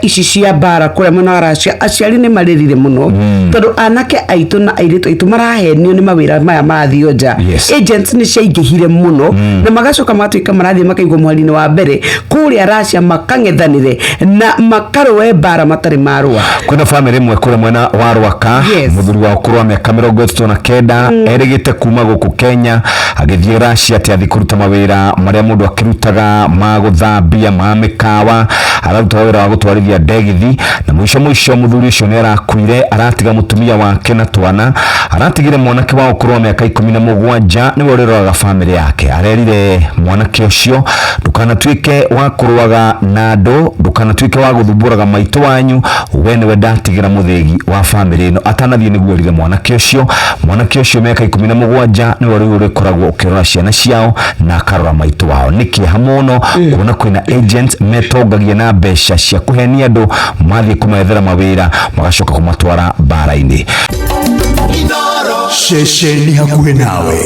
Ici cia mbara kũrĩa mwena wa Russia, aciari nĩ marĩrire mũno tondũ anake aitũ na airĩtu aitũ marahenio nĩ mawĩra maya marathiĩ nja. Agents nĩ ciaingĩhire mũno na magacoka magatuĩka marathiĩ makaigwo mweri-inĩ wa mbere kũrĩa Russia, makang'ethanĩre na makarũe mbara matarĩ marũa. Kwĩna bamĩrĩ ĩmwe kũrĩa mwena wa Rwaka. Mũthuri wa ũkũrũ wa mĩaka 39 erĩgĩte kuma gũkũ Kenya agĩthiĩ Russia atĩ athiĩ kũruta mawĩra marĩa mũndũ akĩrutaga ma gũthambia, ma mĩkawa, araruta wĩra wa gũtwarithia ndegithi, na mũico mũico mũthuri ũcio nĩ arakuire, aratiga mũtumia wake na twana. Aratigire mwanake wa ũkũrũ wa mĩaka 17, nĩwe ũrĩroraga bamĩrĩ yake. Arerire mwanake ũcio, "Ndũkanatuĩke wa kũrũaga na andũ, ndũkanatuĩke wa gũthumbũraga maitũ wanyu, we nĩwe ndatigĩra mũthĩgi wa bamĩrĩ ĩno." Atanathiĩ nĩguo erire mwanake ũcio. Mwanake ũcio mĩaka 17 nĩwe rĩu ũrĩkoragwo ũkĩrora ciana ciao na akarora maitũ wao. Nĩ kĩeha mũno kuona kwĩna agents metongagia na mbeca cia kũhenia andũ, mathiĩ kũmethera mawĩra magacoka kũmatwara mbara-inĩ. Ceceni hakuhĩ nawe.